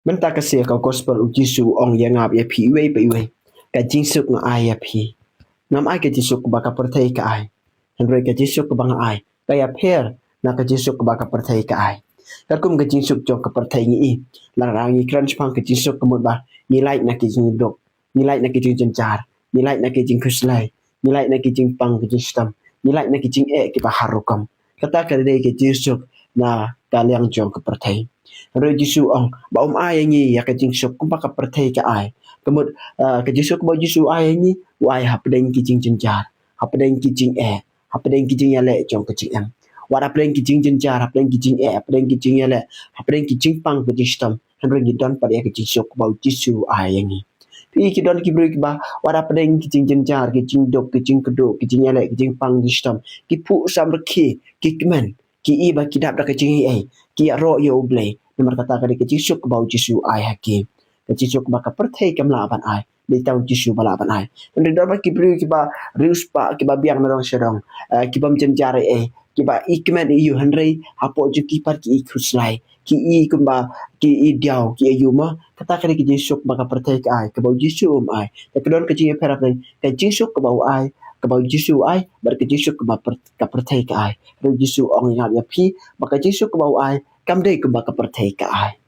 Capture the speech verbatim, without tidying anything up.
Mynta ka sngi ka gospel u Jisu u ong ïa nga bad ïa phi iwei pa iwei, ka jingsuk nga ai ïa phi. Ngam ai ka jingsuk kaba ka pyrthei ka ai. Hynrei ka jingsuk kaba nga ai ka ïapher na ka jingsuk kaba ka pyrthei ka ai. Katkum ka jingsuk jong ka pyrthei ngi i, lada ngi kren shaphang ka jingsuk ka mut ba ngi lait na ki jingduk, ngi lait na ki jingjynjar, ngi lait na ki jingkhuslai, ngi lait na ki jingpang ki jingshitom, ngi lait na ki jingeh kiba har rukom. Kata ka dei ka jingsuk na ka liang jong ka pyrthei. Hynrei u Jisu u ong ba um ai ïa ngi ïa ka jingsuk kumba ka pyrthei ka ai. Ka mut, ah, ka jingsuk kaba u Jisu u ai ïa ngi, u ai hapdeng ki jingjynjar, hapdeng ki jingeh, hapdeng ki jingïaleh jong ka jingim. Wat hapdeng ki jingjynjar, hapdeng ki jingeh, hapdeng ki jingïaleh, hapdeng ki jingpang ki jingshitom, hynrei ngi don pat ïa ka jingsuk kaba u Jisu u ai ïa ngi. Phi i, ki don ki briew kiba wat hapdeng ki jingjynjar, ki jingduk, ki jingkyrduh, ki jingïaleh, ki jingpang ki jingshitom, ki phuh samrkhie, ki kmen, ki i ba ki dap da ka jingaiei, ki ïaroh ïa U Blei. Namar kata ka dei ka jingsuk kaba u Jisu u ai ha ki. Ka jingsuk kaba ka pyrthei kam lah ban ai, dei tang u Jisu ba lah ban ai. Hynrei don bad ki briew kiba riewspah, kiba biang na dong sha dong, eh, kibym jynjar ei ei, kiba i kmen i ïoh, hynrei hapoh jong ki pat ki i khuslai, ki i kumba ki i diaw, ki i ïoh mo. Kata ka dei ka jingsuk ba ka pyrthei ka ai, kaba u Jisu um ai. Te ka don ka jingïapher hapdeng ka jingsuk kaba u ai, kaba u Jisu u ai, bad ka jingsuk kaba pyr-, ka pyrthei ka ai. Hynrei u Jisu u ong ïa nga bad ïa phi ba ka jingsuk kaba u ai kam dei kumba ka pyrthei ka ai.